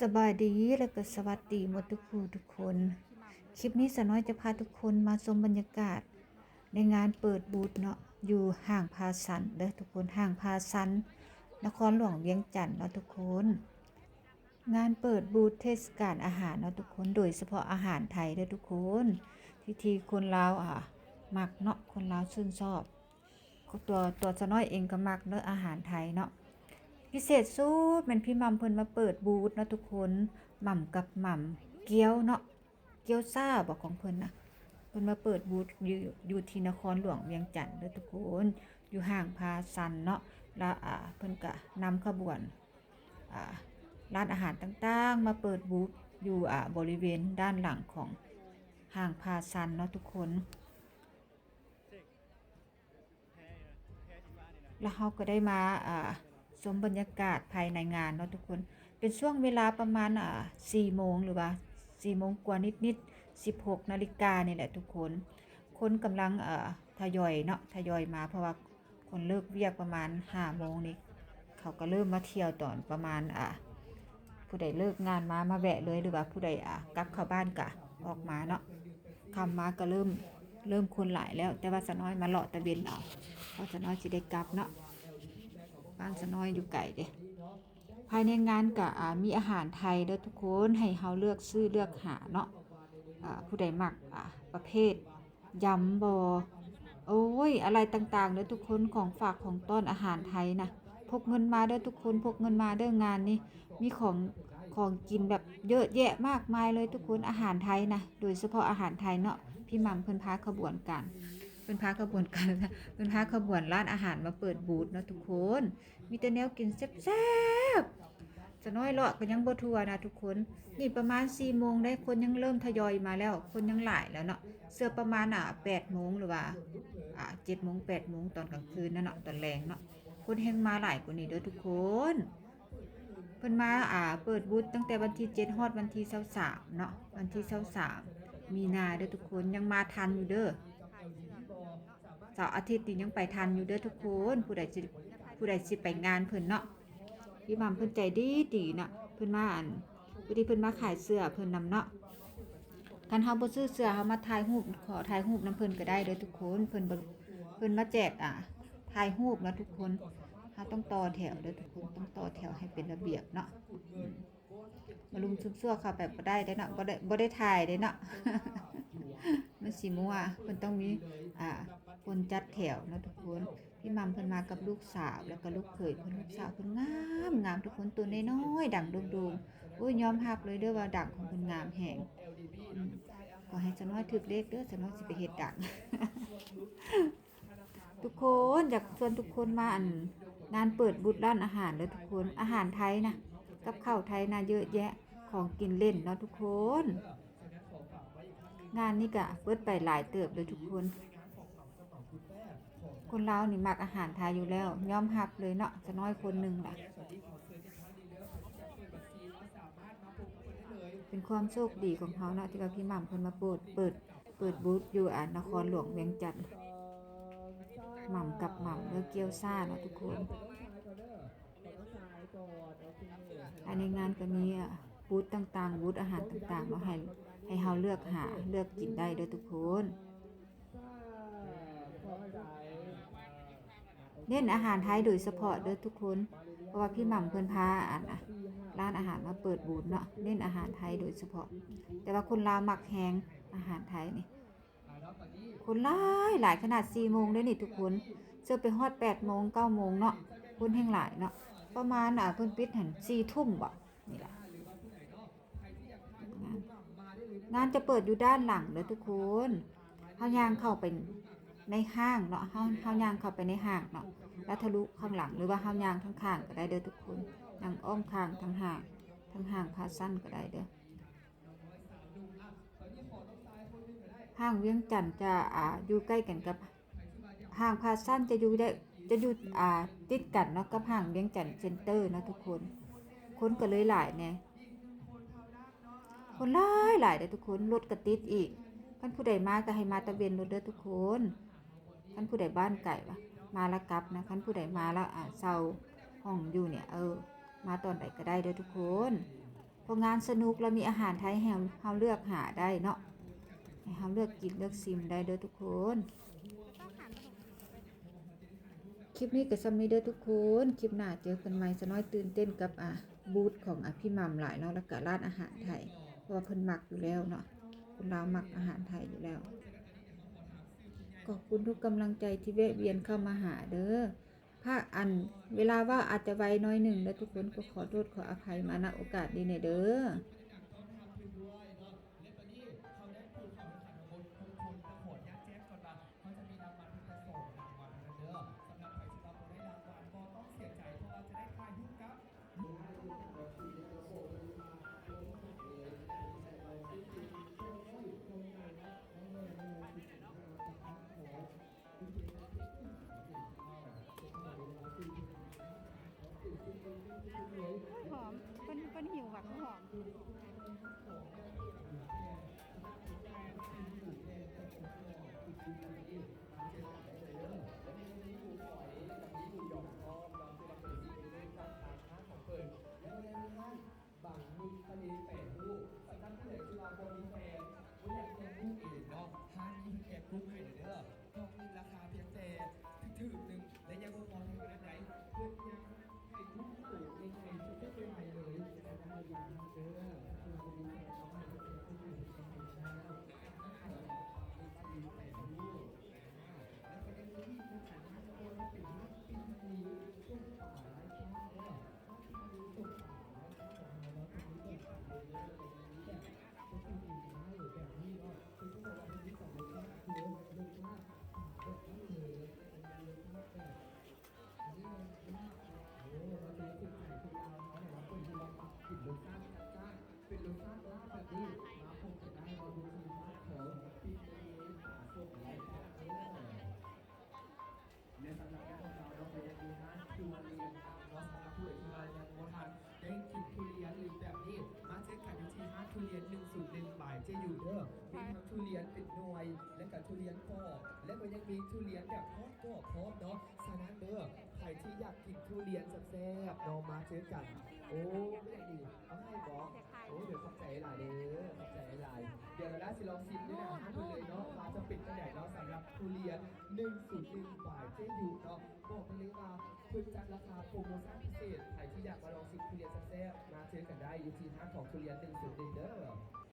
ສະບາຍດີ ແລະກໍສະຫວັດດີໝົດທຸກຜູ້ທຸກຄົນ. ຄລິບນີ້ສາວນ້ອຍຈະພາທຸກຄົນມາຊົມບັນຍາກາດໃນງານເປີດບູດເນາະ ຢູ່ຫ້າງພາຊັນເດີທຸກຄົນ, ຫ້າງພາຊັນ ນະຄອນຫຼວງວຽງຈັນເນາະທຸກຄົນ. ງານເປີດບູດເທດສະການອາຫານເນາະທຸກຄົນ, ໂດຍສະເພາະອາຫານໄທເດີທຸກຄົນ ທີ່ ທີ່ຄົນລາວ ອາ ມັກເນາະ, ຄົນລາວຊື່ນຊອບ. ຕົວ ຕົວສາວນ້ອຍເອງກໍມັກເດີອາຫານໄທເນາະ. ພິເສດສຸດແມ່ນພີ່ໝ່ຳເພິ່ນມາເປີດບູດເນາະທຸກຄົນ, ໝ່ຳກັບໝ່ຳ ກຽວເນາະ, ກຽວຊາບໍຂອງເພິ່ນນະ. ເພິ່ນມາເປີດບູດຢູ່ ຢູ່ທີ່ນະຄອນຫຼວງວຽງຈັນເດີທຸກຄົນ, ຢູ່ຫ້າງພາຊັນເນາະ. ລະ ອາ ເພິ່ນກະນຳຂະບວນ ອາ ຮ້ານອາຫານຕ່າງໆ ມາເປີດບູດຢູ່ ອາ ບໍລິເວນດ້ານຫຼັງຂອງຫ້າງພາຊັນເນາະທຸກຄົນ. ແລ້ວເຮົາກໍໄດ້ມາ ອາ ຊົມບັນຍາກາດພາຍໃນງານເນາະທຸກຄົນ. ເປັນຊ່ວງເວລາປະມານ ອາ ສີ່ໂມງ ຫຼືວ່າສີ່ໂມງກວ່ານິດໆ ສິບຫົກນາລິການີ້ແຫຼະທຸກຄົນ. ຄົນກຳລັງ ເອີ ທະຍອຍເນາະ ທະຍອຍມາ ເພາະວ່າຄົນເລີກວຽກປະມານຫ້າໂມງນີ້ ເຂົາກໍເລີ່ມມາທ່ຽວຕອນປະມານ ອາ ຜູ້ໃດເລີກງານມາ ມາແວະເລີຍ ຫຼືວ່າຜູ້ໃດ ອາ ກັບເຂົ້າບ້ານກະອອກມາເນາະ. ຄ່ຳມາກໍເລີ່ມ ເລີ່ມຄົນຫຼາຍແລ້ວ, ແຕ່ວ່າສາວນ້ອຍມາເລາະຕາເວັນເອົາ ເພາະສາວນ້ອຍຊິໄດ້ກັບເນາະ, ບ້ານສາວນ້ອຍຢູ່ໄກເດ້. ພາຍໃນງານກະ ອາ ມີອາຫານໄທເດີທຸກຄົນ ໃຫ້ເຮົາເລືອກຊື້ເລືອກຫາເນາະ. ອາ ຜູ້ໃດມັກ ອາ ປະເພດ ຢຳບໍ ໂອ້ຍ ອາໄລຕ່າງໆເດີທຸກຄົນ, ຂອງຝາກຂອງຕ້ອນອາຫານໄທນະ. ພົກເງິນມາເດີທຸກຄົນ, ພົກເງິນມາເດີ. ງານນີ້ມີຂອງ ຂອງກິນແບບເຍອະແຍະມາກມາຍເລີຍທຸກຄົນ, ອາຫານໄທນະ ໂດຍສະເພາະອາຫານໄທເນາະ. ພີ່ໝ່ຳເພິ່ນພາຂະບວນການ ເພິ່ນພາຂະບວນການ ເພິ່ນພາຂະບວນຮ້ານອາຫານມາເປີດບູດເນາະທຸກຄົນ. ມີແຕ່ແນວກິນແຊບໆ. ສາວນ້ອຍເລາະກໍຍັງບໍ່ທົ່ວນະທຸກຄົນ. ນີ້ປະມານສີ່ໂມງໄດ໋ ຄົນຍັງເລີ່ມທະຍອຍມາແລ້ວ, ຄົນຍັງຫຼາຍແລ້ວເນາະ. ເຊື່ອປະມານ ອາ ແປດໂມງ ຫຼືວ່າ ອາ ເຈັດໂມງ ແປດໂມງຕອນກາງຄືນນະເນາະ, ຕອນແລງເນາະ, ຄົນແຮ່ງມາຫຼາຍກວ່ານີ້ເດີທຸກຄົນ. ເພິ່ນມາ ອາ ເປີດບູດຕັ້ງແຕ່ວັນທີເຈັດຮອດວັນທີຊາວສາມເນາະ, ວັນທີຊາວສາມມີນາເດີທຸກຄົນ, ຍັງມາທັນຢູ່ເດີ. ເສົາອາທິດນີ້ຍັງໄປທັນຢູ່ເດີທຸກຄົນ, ຜູ້ໃດຊິ ຜູ້ໃດຊິໄປງານເພິ່ນເນາະ. ພີ່ໝ່ຳເພິ່ນໃຈດີໆເນາະ, ເພິ່ນມາ ອັນ ພໍດີເພິ່ນມາຂາຍເສື້ອເພິ່ນນຳເນາະ. ຄັນເຮົາບໍ່ຊື້ເສື້ອ ເຮົາມາຖ່າຍຮູບ ຂໍຖ່າຍຮູບນຳເພິ່ນກໍໄດ້ເດີທຸກຄົນ. ເພິ່ນບໍ່ ເພິ່ນມາແຈກ ອາ ຖ່າຍຮູບເນາະທຸກຄົນ. ເຮົາຕ້ອງຕໍ່ແຖວເດີທຸກຄົນ, ຕ້ອງຕໍ່ແຖວໃຫ້ເປັນລະບຽບເນາະ. ອືມ ມາລຸມຊຸມຊົ່ວເຂົ້າໄປບໍ່ໄດ້ເດ້ເນາະ, ບໍ່ໄດ້ ບໍ່ໄດ້ຖ່າຍເດ້ເນາະ. ມັນຊິມົວ, ເພິ່ນຕ້ອງມີ ອ່າ ຄົນຈັດແຖວເນາະທຸກຄົນ. ພີ່ໝ່ຳເພິ່ນມາກັບລູກສາວ ແລ້ວກໍລູກເຂີຍເພິ່ນ, ລູກສາວເພິ່ນງາມໆ ທຸກຄົນ, ໂຕນ້ອຍໆ ດັງໂດ່ງໆ. ໂອ້ຍ ຍອມຮັບເລີຍເດີວ່າດັງຂອງເພິ່ນງາມແຮງ. ອືມ ຂໍໃຫ້ສາວນ້ອຍຖືກເລກເດີ, ສາວນ້ອຍຊິໄປເຮັດດັງ. ທຸກຄົນ ຢາກຊວນທຸກຄົນມາ ອັນ ງານເປີດບູດຮ້ານອາຫານເດີທຸກຄົນ. ອາຫານໄທນະ, ກັບເຂົ້າໄທນະ ເຍອະແຍະ, ຂອງກິນເລ່ນເນາະທຸກຄົນ. ງານນີ້ກະເປີດໄປຫຼາຍເຕີບເດີທຸກຄົນ. ຄົນລາວນີ້ມັກອາຫານໄທຢູ່ແລ້ວ, ຍອມຮັບເລີຍເນາະ, ສາວນ້ອຍຄົນໜຶ່ງລະ. ເປັນຄວາມໂຊກດີຂອງເຮົາເນາະ ທີ່ວ່າພີ່ໝ່ຳເພິ່ນມາເປີດ ເປີດ ເປີດບູດຢູ່ ອາ ນະຄອນຫຼວງວຽງຈັນ. ໝ່ຳກັບໝ່ຳ ຫຼື ກຽວຊາເນາະທຸກຄົນ. ພາຍໃນງານກໍມີ ອາ ບູດຕ່າງໆ ບູດອາຫານຕ່າງໆເນາະ ໃຫ້ ໃຫ້ເຮົາເລືອກຫາ ເລືອກກິນໄດ້ເດີທຸກຄົນ. ເນັ້ນອາຫານໄທໂດຍສະເພາະເດີທຸກຄົນ, ເພາະວ່າພີ່ໝ່ຳເພິ່ນພາ ອັນ ອາ ຮ້ານອາຫານມາເປີດບູດເນາະ, ເນັ້ນອາຫານໄທໂດຍສະເພາະ. ແຕ່ວ່າຄົນລາວມັກແຮງອາຫານໄທນີ້. ຄົນຫຼາຍຫຼາຍຂະໜາດ ສີ່ໂມງເດ້ນີ້ທຸກຄົນ, ເຊື່ອໄປຮອດແປດໂມງ ເກົ້າໂມງເນາະ, ຄົນແຮ່ງຫຼາຍເນາະ. ປະມານ ອາ ເພິ່ນປິດຫັ້ນ ສີ່ທຸ່ມບໍ ນີ້ລະ. ງານ ງານຈະເປີດຢູ່ດ້ານຫຼັງເດີທຸກຄົນ. ເຮົາຍ່າງເຂົ້າໄປໃນຫ້າງເນາະ, ເຮົາ ເຮົາຍ່າງເຂົ້າໄປໃນຫ້າງເນາະ ແລ້ວທະລຸຂ້າງຫຼັງ ຫຼືວ່າເຮົາຍ່າງທາງຂ້າງກໍໄດ້ເດີທຸກຄົນ, ຍ່າງອ້ອມຂ້າງທາງຫ້າງ ທາງຫ້າງພາຊັນກໍໄດ້ເດີ. ຫ້າງວຽງຈັນຈະ ອາ ຢູ່ໃກ້ກັນກັບ ຫ້າງພາຊັນຈະຢູ່ໄດ້ ຈະຢູ່ ອາ ຕິດກັນເນາະ ກັບຫ້າງວຽງຈັນເຊັນເຕີເນາະທຸກຄົນ. ຄົນກໍເລີຍຫຼາຍແດ່, ຄົນຫຼາຍຫຼາຍເດ້ທຸກຄົນ, ລົດກໍຕິດອີກ. ຄັນຜູ້ໃດມາກໍໃຫ້ມາຕາເວັນໂລດເດີທຸກຄົນ. ຄັນຜູ້ໃດບ້ານໄກວະ ມາລະກັບນະ, ຄັນຜູ້ໃດມາລະ ອາ ເຊົ່າຫ້ອງຢູ່ນີ້ ເອີ ມາຕອນໃດກໍໄດ້ເດີທຸກຄົນ. ເພາະງານສະໜຸກ ແລະ ມີອາຫານໄທໃຫ້ເຮົາເລືອກຫາໄດ້ເນາະ ໃຫ້ເຮົາເລືອກກິນເລືອກຊິມໄດ້ເດີທຸກຄົນ. ຄລິບນີ້ກໍສ່ຳນີ້ເດີທຸກຄົນ ຄລິບໜ້າເຈີກັນໃໝ່. ສາວນ້ອຍຕື່ນເຕັ້ນກັບ ອ່າ ບູດຂອງ ອ່າ ພີ່ໝ່ຳຫຼາຍເນາະ ແລ້ວກໍຮ້ານອາຫານໄທ ເພາະວ່າເພິ່ນມັກຢູ່ແລ້ວເນາະ ຄົນລາວມັກອາຫານໄທຢູ່ແລ້ວ. ຂອບຄຸນທຸກກຳລັງໃຈທີ່ແວະວຽນເຂົ້າມາຫາເດີ. ພາກອັນເວລາເວົ້າອາດຈະໄວໜ້ອຍໜຶ່ງເດີທຸກຄົນ ກໍຂໍໂທດຂໍອະໄພມາ ນະໂອກາດນີ້ແດ່ເດີ. ແລະ ຕອນນີ້ເຮົາໄດ້ຜູ້ເຂົ້າແຂ່ງຂັນທັງໝົດຫົກຄົນ ກໍຂໍອະນຸຍາດແຈ້ງກ່ອນວ່າ ເຮົາຈະມີລາງວັນພຽງແຕ່ສອງລາງວັນເທົ່ານັ້ນເດີ. ສຳລັບໃຜທີ່ວ່າບໍ່ໄດ້ລາງວັນ ບໍ່ຕ້ອງເສຍໃຈ ເພາະວ່າຈະໄດ້ຖ່າຍຮູບກັບ ໂອ້ຍ ຫອມ ເພິ່ນ ເພິ່ນຫິວບັກຫອມ. ບັງໝຶກທະເລແປຮູບ. ສຳລັບຜູ້ໃດທີ່ວ່າບໍ່ມີແຟນ ບໍ່ຢາກແກະຮູບເອງເນາະ ຮ້ານນີ້ເພິ່ນແກະຮູບໃຫ້ເດີ. ກ່ອງໜຶ່ງລາຄາພຽງແຕ່ຖືກໆໜຶ່ງ ແລະ ຍັງບໍ່ພໍເທົ່ານັ້ນໃດ ເພິ່ນຍັງໃຫ້ຮູບໂຕໃຫຍ່ໆ ສົດໆໃໝ່ໆເລີຍ. ແລະ ກໍຍັງມີອີກນະຄະ ຮ້ານເປັນຮ້ານປີກ ເປັນ ເປັນ ເປັນລົດຊາດລາບແບບນີ້ ມາພົບກັນໄດ້ເນາະ ຢູ່ທີ່ຮ້ານຂອງປິດເອງ ສາສົມ ແລະ ແລະ ສຳລັບຂອງເຮົາເນາະ ກໍຍັງມີຮ້ານທຸລຽນເນາະ ສຳລັບຜູ້ໃດທີ່ວ່າຍັງບໍ່ທັນໄດ້ກິນທຸລຽນ ຫຼື ແບບນີ້ ມາເຈີກັນຢູ່ທີ່ຮ້ານທຸລຽນໜຶ່ງສູນໜຶ່ງ ບາຍ ເຈ ຢູ ເດີ. ມີທັງທຸລຽນເປັນໜ່ວຍ ແລະ ກໍທຸລຽນປອກ ແລະ ກໍຍັງມີທຸລຽນແບບທອດກອບພ້ອມເນາະ. ສະນັ້ນເດີ ໃຜທີ່ຢາກກິນທຸລຽນແຊບໆເນາະ ມາເຈີກັນ. ໂອ້ ເປັນຫຍັງດີ ເອົາໃຫ້ບໍ? ໂອ້ ດຽວຂອບໃຈຫຼາຍເດີ ຂອບໃຈຫຼາຍ. ດຽວລາດາຊິລອງຊິມເດີ ຫາເພິ່ນເລີຍເນາະ ວ່າຈະເປັນຈັ່ງໃດເນາະ ສຳລັບທຸລຽນໜຶ່ງສູນໜຶ່ງ ບາຍ ເຈ ຢູ ເນາະ. ບອກໄປເລີຍວ່າເພິ່ນຈັດລາຄາໂປຣໂມຊັນພິເສດ ໃຜທີ່ຢາກມາລອງຊິມທຸລຽນແຊບໆ ມາເຈີກັນໄດ້ຢູ່ທີ່ຮ້ານຂອງທຸລຽນໜຶ່ງສູນໜຶ່ງເດີ.